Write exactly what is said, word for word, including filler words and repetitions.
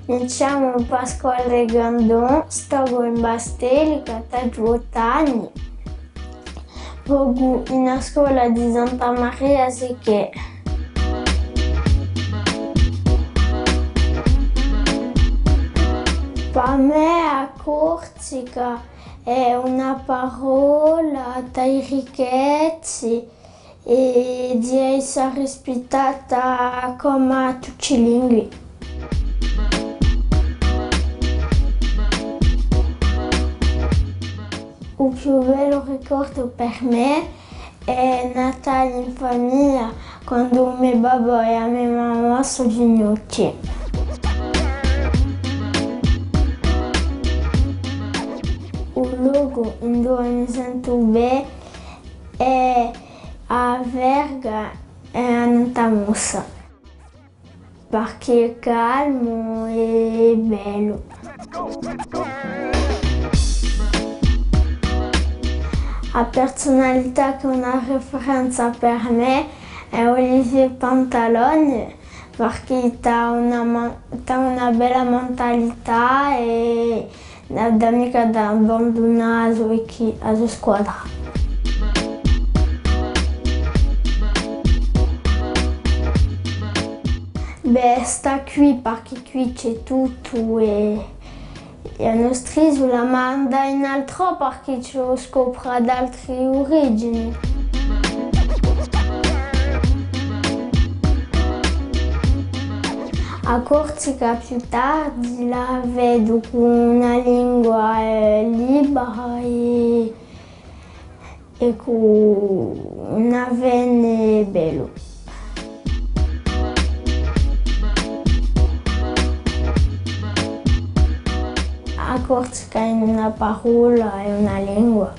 Mi chjamu Pasquale Gandon, stocu in Bastelica, t'aghju ottu anni. Vocu in a scola di Santa Maria Secchè. Pà mè a Corsica hè una parolla di ricchezza è di essa rispittata cum'è tutti i lingui. U più bellu ricordu per mè hè Natale in famiglia, quandu u me babbu è a me mamma sò ghjunti. U locu induve mi sentu bè hè a Verga è a Nantamossa. Parchì hè calmu è bellu. A persunalità chì hè una riferenza per mè hè Olivier Pantalone, parchì t'hà una man-, t'hà una bella mentalità è ùn hà micca da abbandunà a so equi-, a so squadra. Bè, stà quì, parchì quì ci hè tuttu è, è a nostra isula, ma andà in altrò parchì ci scopre d'altri origini. A Corsica più tardi la vedu cù una lingua, eh, libera è, è cù un avvene bellu. A Corsica in una parolla è una lingua.